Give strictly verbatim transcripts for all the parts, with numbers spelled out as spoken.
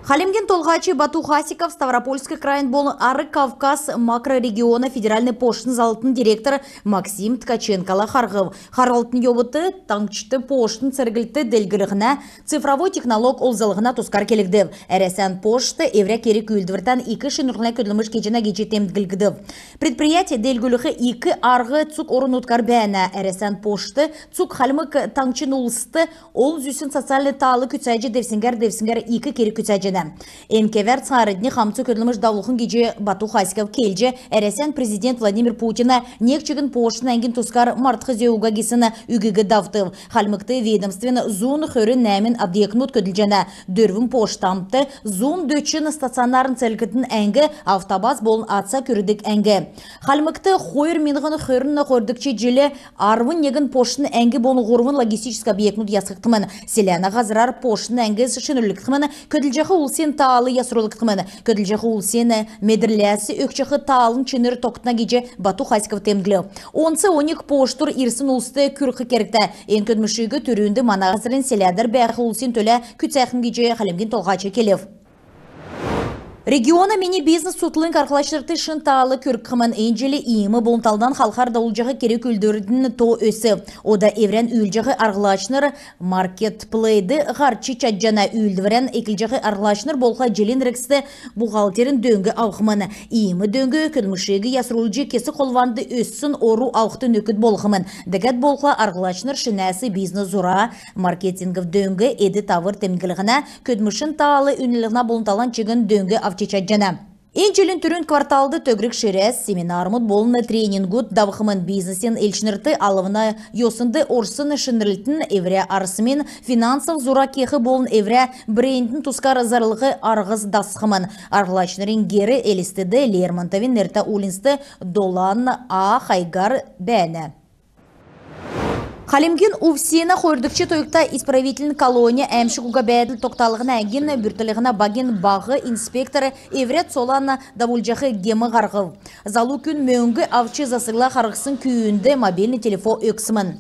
Хальмгин Толһач Бату Хасиков Ставропольск крайин болн Ар Кавказ макрорегиона федеральн поштын заллтын директор Максим Ткаченкола харһв. Харһлтын йовудт таңһчд поштын церглт делгрлһнә, цифровой технолог олзллһна тускар келгдв. Әрәсән пошт эврә керг-үүлдвртән ик шинрүллһнә көдлмш кеҗәнә гиҗ темдглгдв. Предприять делгрүлх ик арһ цуг орн-нутгар бәәнә. Әрәсән пошт цуг Хальмг Таңһчин улст олн зүсн социальн таал күцәҗ, девсңгәр-девсңгәр ик керг күцәҗәнә. Эн кевәр цааранднь хамцу көдлмш давулхмн гиҗ Бату Хасиков келҗ, Әрәсән президент Владимир Путина нег чигн поштын әңгин тускар мартх зөв уга гисн үгиг давтв. Хальмгт ведомствин зун хөрн нәәмн объектмуд көдлҗәнә. Дөрвн поштамт, зун дөчн стационарн церглтин әңг, автобаз болн аца күрдг әңг. Хальмгт хойр миңһн хөрн хойрдгч җилд арвн негн поштын әңг болн һурвн логистическ объектмуд ясгдхмн. Селәнә һазрар поштын әңгс шинрүлгдхмн, көдлҗәх улсин таал ясрулгдхмн. Көдлҗәх улсин медрләс өгчәх таалын чинр тогтна гиҗ Бату Хасиков темдглв. Онц оньг поштур ирсн улст күрх кергтә. Эн көдлмшиг түрүнд мана һазрин селәдәр бәәх улсин төлә күцәхмн гиҗ Хальмгин Толһач келв. Региона «Мини бизнес» цутхлң арһлачнрт шин таал күргхмн. Эн җил иим болн талдан халхар давулҗах керг-үүлдврин то өсв. Ода эврән үүлдҗәх арһлачнр маркетплейсд һарч чадҗана. Үүлдврән эклҗәх арһлачнр болхла җилин эргцд бухгалтерин дөң авхмн. Иим дөң көдлмшиг ясрулҗ, кесг холванд өссн ору авхд нөкд болхмн. Дәкәд болхла арһлачнр шинәс бизнес-зура, маркетингов дөң, эд-тавр темдглһнә, көдлмшин таал үнллһнә болн талдан чигн дөң авч чадҗана. Эн җилин түрүн кварталд төгрг ширәс, семинармуд болн тренингүд давхмн. Бизнесин элчнрт алвна йоснд орсн шинрлтин, эврә арсмин финансов зура кех болн эврә брендин тускар зарлх арһс дасхмн. Арһлачнрин гер Элстд Лермонтовин нертә уульнцд долан а хайгар бәәнә. Хальмгин УФСИН-ә хойрдгч тойгта исправительн колонин әәмшг уга бәәдл тогталһна әңгин бүртклһнә багин баһ инспектор эврә цолан давулҗах гем һарһв. Залу күн мөңг авч засгла харһсн күүнд мобильн телефон өгсмн.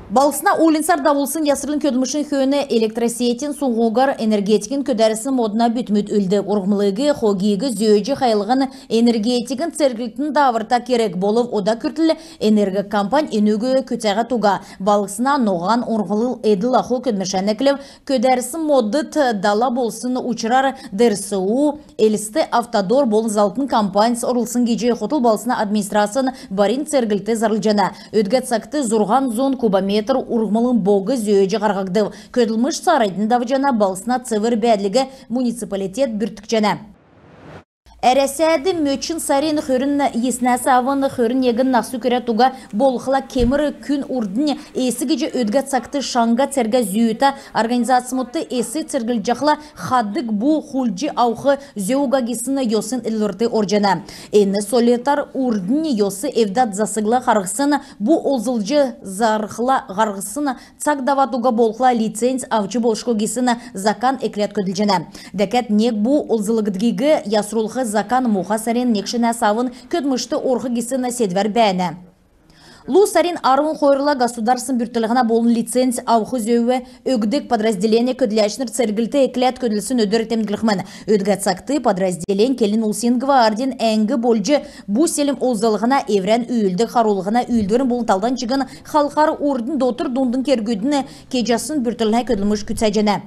Балһсна уульнцар давулсн ясврин көдлмшин хөөн электросетин суңһугар энергетикин көдәрсн модна бүтмүд үлдв. Урһмлыг, хогиг зөөҗ хайлһн энергетикин церглтин дааврта керг болв. Ода күртл энергокомпань энүг күцәһәд уга. Балһсна ноһан урһмлын эдл-аху көдлмшән эклв. Көдәрсн модд дала болсн учрар ДРСУ, Элст Автодор болн заллтын компаньс орлцсн гиҗ хотл балһсна администрацин барин церглт зарлҗана. Өдгә цагт зурһан зун кубометр урһмлын бог зөөҗ һарһгдв. Көдлмш цааранднь давҗана. Балһсна цевр бәәдлиг муниципалитет бүрткҗәнә. Әрәсәд мөчн сарин хөрн йиснәс авн хөрн негн нас күрәд уга болхла кемр күн урднь эс гиҗ өдгә цагт шаңһа цергә зүүтә организацмудт эс церглҗәхлә хаддг бу хулдҗ авх зөв уга гисн йосн эдлврт орҗана. Эн сольлтар урднь йос эвдәд засгла харһсн, бу олзлҗ зархла харһсн цаг давад уга болхла лиценз авч болшго гисн закан экләд көдлҗәнә. Дәкәд нег бу олзлгдгиг ясрулх закан моһа сарин негнәс авн көдлмшт орх гисн седвәр бәәнә. Лу сарин арвн хойрла государственн бүртклһнә болн лиценз авх зөв өгдг подразделенин көдләчнр церглт экләд көдлсн өдр темдглхмн. Өдгә цагт подразделень келн улсин гвардин әңг болҗ бу-селм олзллһна, эврән үүлддг харулһна үүлдврин болн талдан чигн халхар урднь дотр-дундын кергүдин кеҗәсн бүртклһнә көдлмш күцәҗәнә.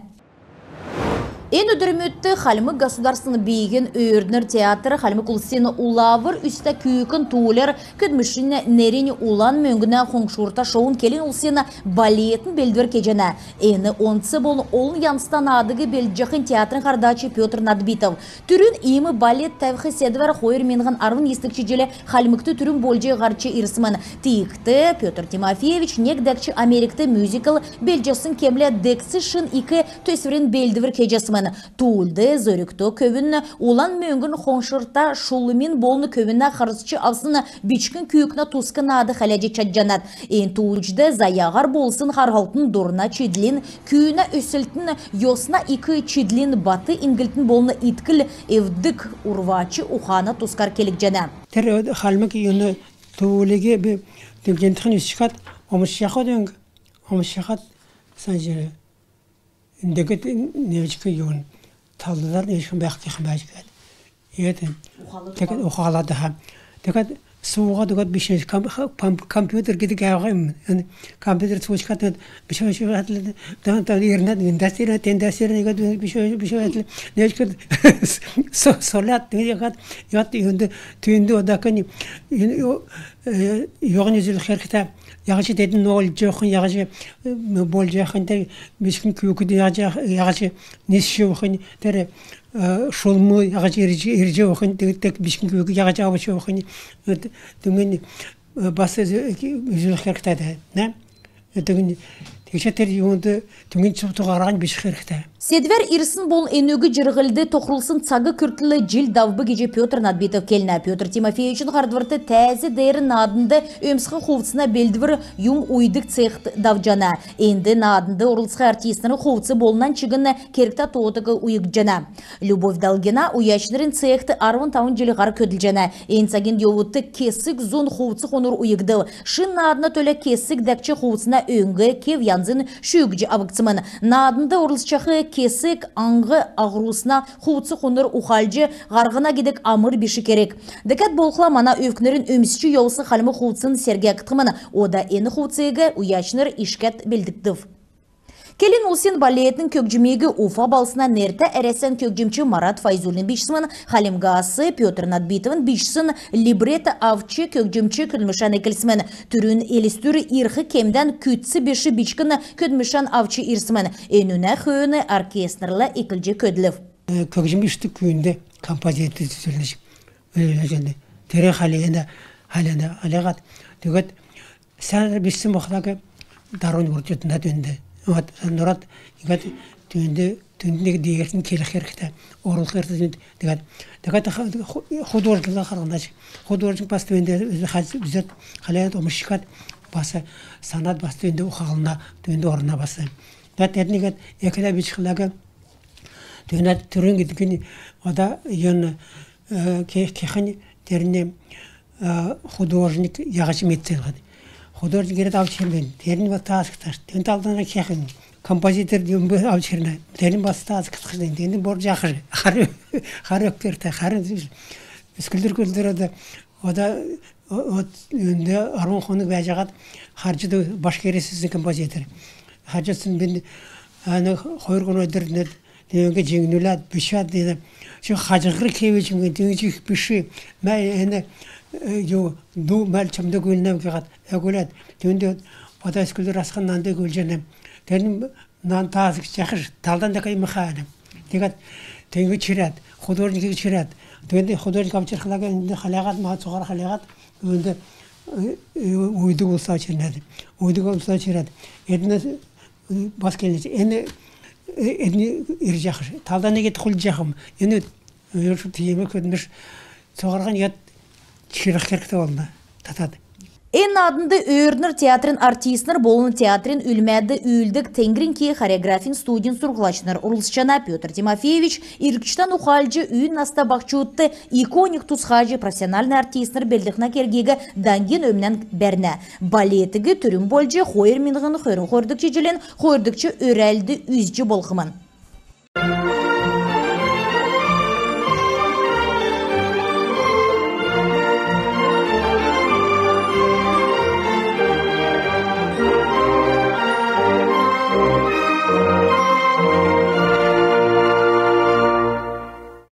Эн өдрмүдт Хальмг государственн бииһин «Өөрднр» театр хальмг улсин «Улавр үстә күүкн» тууляр көдлмшин неринь «Улан мөңгнә хоңшурта шовун» келн улсин балетин белдвр кеҗәнә. Эн онц болн олн янзта наадыг белдҗәхнь театрин һардач Пётр Надбитов. Түрүн иим балет тәвх седвәр хойр миңһн арвн йисдгч җил Хальмгт түрүн болҗ һарч ирсмн. Тиигхд Пётр Тимофеевич нег дәкҗ Америкт мюзикл белдҗәсн кемлә дегц шин ик төсврин белдвр кеҗәсмн. Туулд зөргтә көвүн «Улан мөңгн хоңшурта шулмин» болн көвүнә харсҗ авсн бичкн күүкнә туск наад хәләҗ чадҗанат. Эн тууҗд заяаһар болсн харһлтын, дурна чидлин, күүнә өслтин, йосна ик чидлин, бат иньгллтин болн иткл эвддг урвач ухана тускар келгдҗәнә. Тер хальмг юн туулиг би дүңгәнтхн үсчкәд омшҗах дүңг, омшҗахад санҗ Дегәд невчк юн талдар невчк бәх кехмәҗ гад. Эд. Тегәд ухалад ха. Тегәд сууга дегәд биш ком-, ком-, компьютер гидг авгым. Компьютер сучкат биш биш дан дан ирнад индастир тендастир гад биш биш. Невчк со-, солят тегәд ят юнд түйнд одакн юн йогн үзүлх хергтә. Яһҗ тедн нолҗ җохн, яһҗ болҗ яхн, тер бичкн күүкд яһҗ, яһҗ нисҗ охн, тер шулм яһҗ ирҗ, ирҗ охн, тер тек бичкн күүкд яһҗ авч охн. Дүңн бас үзүлх хергтә дә. Нә? Дүңн тегчә тер юнд дүңн цуг тугаран биш хергтә. Седвәр ирсн болн энүг җирһлд тохрулсн цаг күртл җил давв гиҗ Пётр Надбитов келнә. Пётр Тимофеевичин һардврт тәәз деер нааднд өмсх хувцна белдвр юм уйдг цехт давҗана. Энд нааднд орлцх артистнрин хувц болн нань чигн кергтә тоотыг уйгдҗана. Любовь Долгина уячнрин цехт арвн тавн җил һар көдлҗәнә. Эн цагин йовудт кесг зун хувц-хунр уйгдв. Шин наадна төлә кесг дәкҗ хувцна өңг, кев янзин шүүҗ авгдсмн. Нааднд орлцҗах кесг аң-аһурсна хувц-хунр ухалҗ һарһна гидг амр биш керг. Дәкәд болхла мана өвкнрин өмсч йовсн хальмг хувцн сергәгдхмн. Ода эн хувциг уячнр ишкәд белдгдв. Келн улсин балетин көгҗмиг Уфа балһсна нертә Әрәсән көгҗмч Марат Файзуллин бичсмн. Хальмгас Пётр Надбитовин бичсн либретто авч көгҗмч көдлмшән эклсмн. Түрүн Элстүр ирх кемдән күцц биш бичкн көдлмшән авч ирсмн. Энүнә хөөн оркестрлә эклҗ көдлв. Көгҗм бичдг күүнд композитор төсвлнә. Тер хәләнә, хәләнә, хәләһәд. Тегәд сән бичсн бохлаг дарунь урдҗ над үнд. Вот, нурад иигәд түүнд, түүнд нег деерсн келх хергтә, орулх хергтә түүнд. Тегәд, тегәд художникла харһнач. Художник бас түүнд үзәд, хәләһәд, омшчкад бас санад бас түүнд ухална, түүнд орна бас. Тегәд тер нег эклә бичхләг түүнд түрүн гидгнь ода юн кехнь тернь художник яһҗ медцн хад. Художник ирәд авч ирмн. Тернь бас таасгдхш. Түүнд талдан кехнь композитор юм авч ирнә. Тернь бас таасгдхш. Түүнд борҗ яхш. Хар, хар өгтертә, хар өсклдр көлдр ода, ода, ода, энд арвн хонг бәәҗәһәд харҗ, Башкирияс композитор. Харҗ, син бин ана хойр гун өдр Тегәд җиңнүләд, бичәд, тегәд чи хаҗһр кевич мгн, тегәд чи биш. Мә эн ю ду мәл чамд гүлнәв гиһәд, эгүләд. Түүнд ода өсклдр асхн нанд гүлҗәнә. Тернь нанд таасгдҗахш, талдан дәкәд мхәлә. Тегәд тегәд чирәд, художник чирәд. Түүнд художник авч ирхләг энд хәләһәд, ма цуһар хәләһәд, үүнд уйдг улс авч ирнәд. Уйдг улс авч ирәд. Эднәс бас келнәч, эн, э, эднь ирҗәхш. Талдан нег хулдҗахм. Эн, э, тиим көдлмш цуһараһан яд чирх кергтә болна. Татад. Эн нааднд Өөрднр театрин артистнр болн театрин үлмәд үүлддг «Теңгрин ки» хореографин студин сурһульчнр орлцҗана. Пётр Тимофеевич иргчдән ухалҗ, үй наста баһчудт иконик тусхаҗ, профессиональн артистнр белдхнә кергиг даңгин өмнән бәрнә. Балетиг түрүн болҗ хойр миңһн хөрн хойрдгч җилин хойрдгч өрәлд үзҗ болхмн.